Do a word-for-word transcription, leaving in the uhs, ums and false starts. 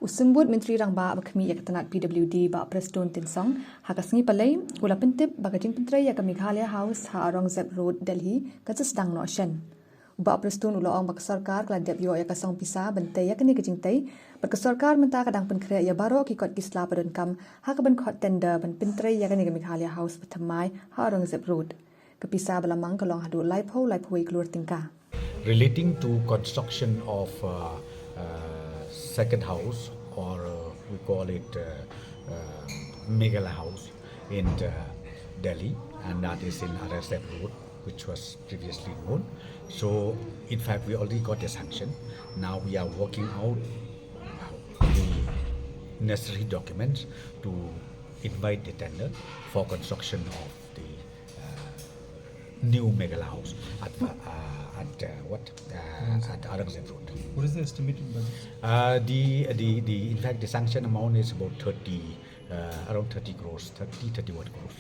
U Symbud Myntri Rangbah ba khmih ïa ka tnat P W D, Bah Prestone Tynsong, ha ka sngi Palei u la pyntip ba ka jingpyntrei ïa ka Meghalaya House ha Aurangzeb Road, Delhi, kan sa sdang noh shen. U Bah Prestone u la ong ba ka sorkar ka la dep ïoh ïa ka song pisa ban tei ïa kane ka jingtei, bad ka sorkar mynta ka dang pynkhreh ïa baroh ki kot ki sla ba donkam ha kaban khot tender ban pyntrei ïa kane ka Meghalaya House ba thymmai ha Aurangzeb Road. Ka pisa ba la mang ka long haduh laiphew, laiphew wei klur tyngka. Relating to construction of uh, uh, second house, or uh, we call it uh, uh, Meghalaya House in uh, Delhi, and that is in Aurangzeb Road, which was previously known. So, in fact, we already got a sanction. Now we are working out the necessary documents to invite the tender for construction of the uh, new Meghalaya House at uh, at uh, what uh, at Aurangzeb Road. What is the estimated budget? Uh, the the the in fact the sanction amount is about thirty, uh, around thirty crores, thirty, thirty-one crores.